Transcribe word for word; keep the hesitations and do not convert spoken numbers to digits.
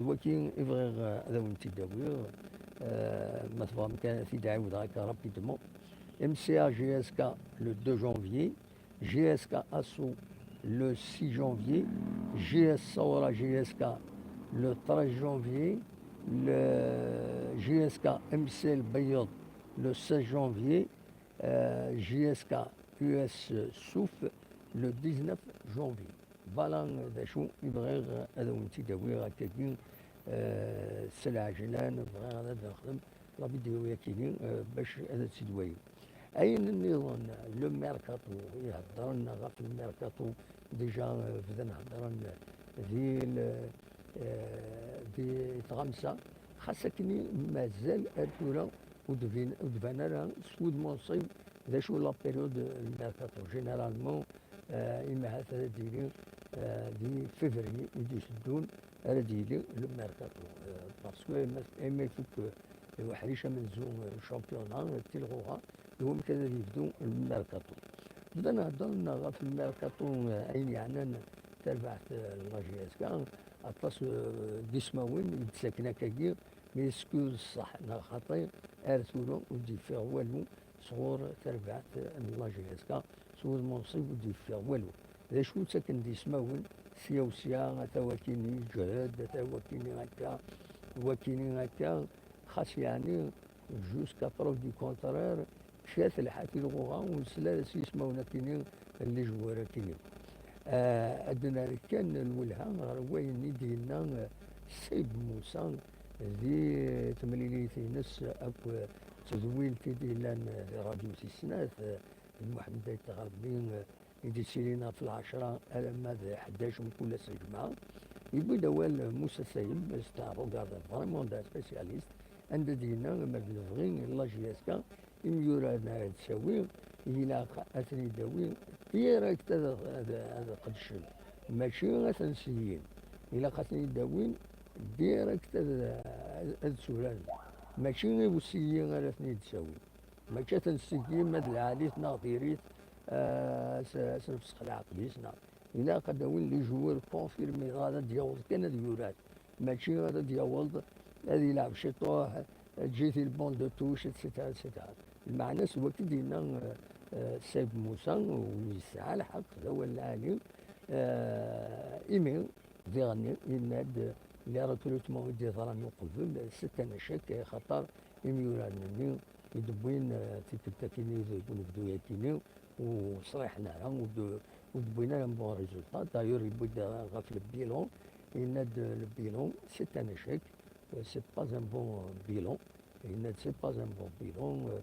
D waki i bɣiɣ, eh, ad awen-tt-id-awiɣ, eh, ma tebɣam kan ad t-id-ɛiwdeɣ akka rapidement. M C A J S K le deux janvier, J S K Asso le six janvier, J S Saoura J S K le treize janvier, le J S K M C L Bayod le seize janvier, euh, J S K U S Souf le dix-neuf janvier. Voilà d acu i bɣiɣ ad awen-tt-id-awiɣ akkagi, eh, s lɛejlan, bɣiɣ ad nexdem la vidéo-yagi, eh, bac ad tt-id-walim. Ayen nniḍen, le mercato, iheddren ɣef le mercato, déjà, eh, bdan heddren di l-, eh, di tɣamsa, xas akken mazal ar tura ur d-bin-, ur d-ban ara s wudem unṣib d acu la période n mercato. Généralement, eh, imi ahat ara d-yili, eh, di février i d-iteddun ara d-yili le mercato. Eh, parce que imi, imi ifuk, eh, uḥric amenzu, eh, championnat, eh, tilɣuɣa, iwamek ad yebdu le mercato. Bdan heddren ɣef le mercato, eh, ayen yeɛnan tarbaɛt, eh, n la J S K, aṭas, eh, n yismawen i d-ttaken akkagi, mi yeskud ṣṣeḥ neɣ xaṭi, ar tura ur d-yeffiɣ walu sɣur tarbaɛt n la J S K, s wudem unṣib ur d-yeffiɣ walu. D acu ttaken d ismawen, sya u sya, ata wakini Ǧhed, ata wakini akka, wakini akka, xas yeɛni, jusqu'à preuve du contraire, kra telḥa tilɣuɣa, ur nsel ara s yismawen akini, n les joueurs akini. Ah, ad d-nerr kan lwelha ɣer wayen i d-yenna, eh, Saïb Moussa di temlilit-ines akk tedwilt i d-yellan di Radio Tis Snat, eh, d Muḥemmed Ayt Tɣerbi, eh, i d-yettilin ɣef lɛecra alamma d ḥdac mkul ass n lǧemɛa. Yewwi-d awal Moussa Saïb, c'est un regardeur, vraiment d'un spécialiste, anda d-yenna ma d lebɣi n la J S K, imyura ad d-tawi, ilaq ad ten-id-tawi direct ad, ad, ad qeddcen, mačči ad ten-seyyin. Ilaq ad ten-id-awin direct ad, ad, ad tturaren, mačči i useyyi ara ten-id-tawin. Mačči ad ten-tseggim, ma d lɛali-t neɣ diri-t, ah, s, s nefsex leɛqed-is, neɣ ilaq ad d-awin les joueurs confirmés, dɣa ad d-yaweḍ kan ad yurar. Mačči ad d-yaweḍ ad yelɛeb ciṭuḥ, ǧǧet-t le banc de touche, et cetera, et cetera. Lmeɛna s wakk i d-yenna, eh, eh, Saïb Moussa, u yesɛa lḥeqq, d awal lɛali, eh, imi diɣenni yenna-d les recrutements i d-yeḍran uqbel, c'est un échec, axaṭer imyuraren-nni i d-wwin, eh, tikkelt akini deg unebdu-yakini, ur ṣriḥen ara, ur d-, ur d-wwin ara un bon résultat. D'ailleurs, yewwi-d ɣef le bilan, yenna-d le bilan, c'est un échec, euh, c'est pas un bon bilan. Yenna-d c'est pas un bon bilan, euh,